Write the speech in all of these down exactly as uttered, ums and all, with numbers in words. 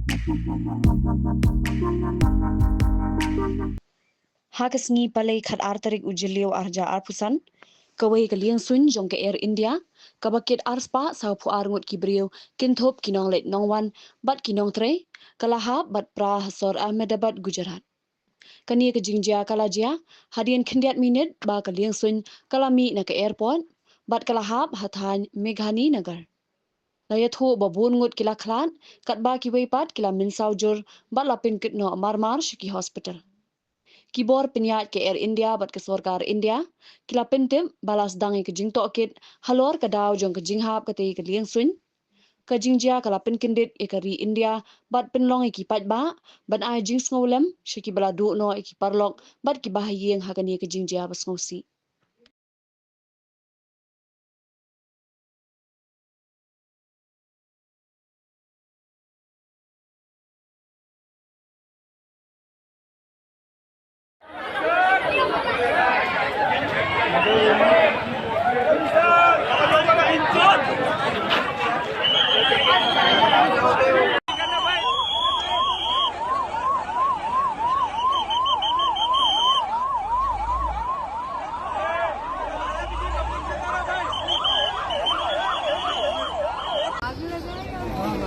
Ha ka sngi Palei khatar tarik u Jylliew arhajar arphew san, kawei ka liengsuiñ jong ka Air India, kaba kit arspah sawphew ar ngut ki briew, kynthup ki nongleit nongwan bad ki nongtrei, ka la hap bad pra ha sor Ahmedabad, Gujarat. Kane ka jingjia ka la jia hadien khyndiat minit ba ka liengsuiñ ka la mih na ka airport bad ka la hap ha thaiñ Meghalinagar. La ïathuh ba bun ngut ki la khlad, katba kiwei pat ki la mynsaw jur bad la pynkit noh marmar sha ki hospital. Ki bor pynïaid ka Air India bad ka sorkar India ki la pyntip ba la sdang ïa ka jingtohkit halor ka daw jong ka jinghap katei ka liengsuiñ. Ka jingjia ka la pynkyndit ïa ka ri India bad pynlong ïa ki paidbah ban ai jingsngewlem sha kiba la duh noh ïa ki paralok bad kiba ha ïing ha kane ka jingjia ba sngewsih.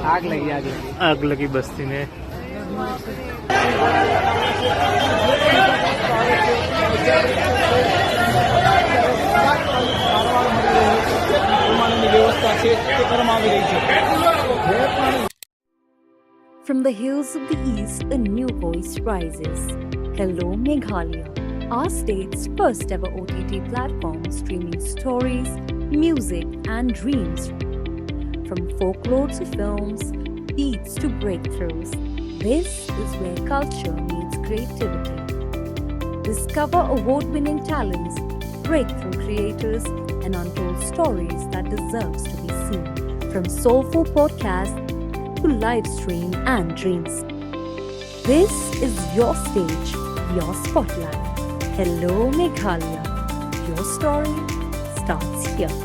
आग लगी, आग लगी। आग लगी बस्ती में। From the hills of the east, a new voice rises. Hello Meghalaya, our state's first ever O T T platform, streaming stories, music, and dreams. From folklore to films, beats to breakthroughs, this is where culture meets creativity. Discover award winning talents, breakthrough creators, and untold stories that deserves to be seen. From soulful podcasts to live stream and dreams. This is your stage, your spotlight. Hello Meghalaya. Your story starts here.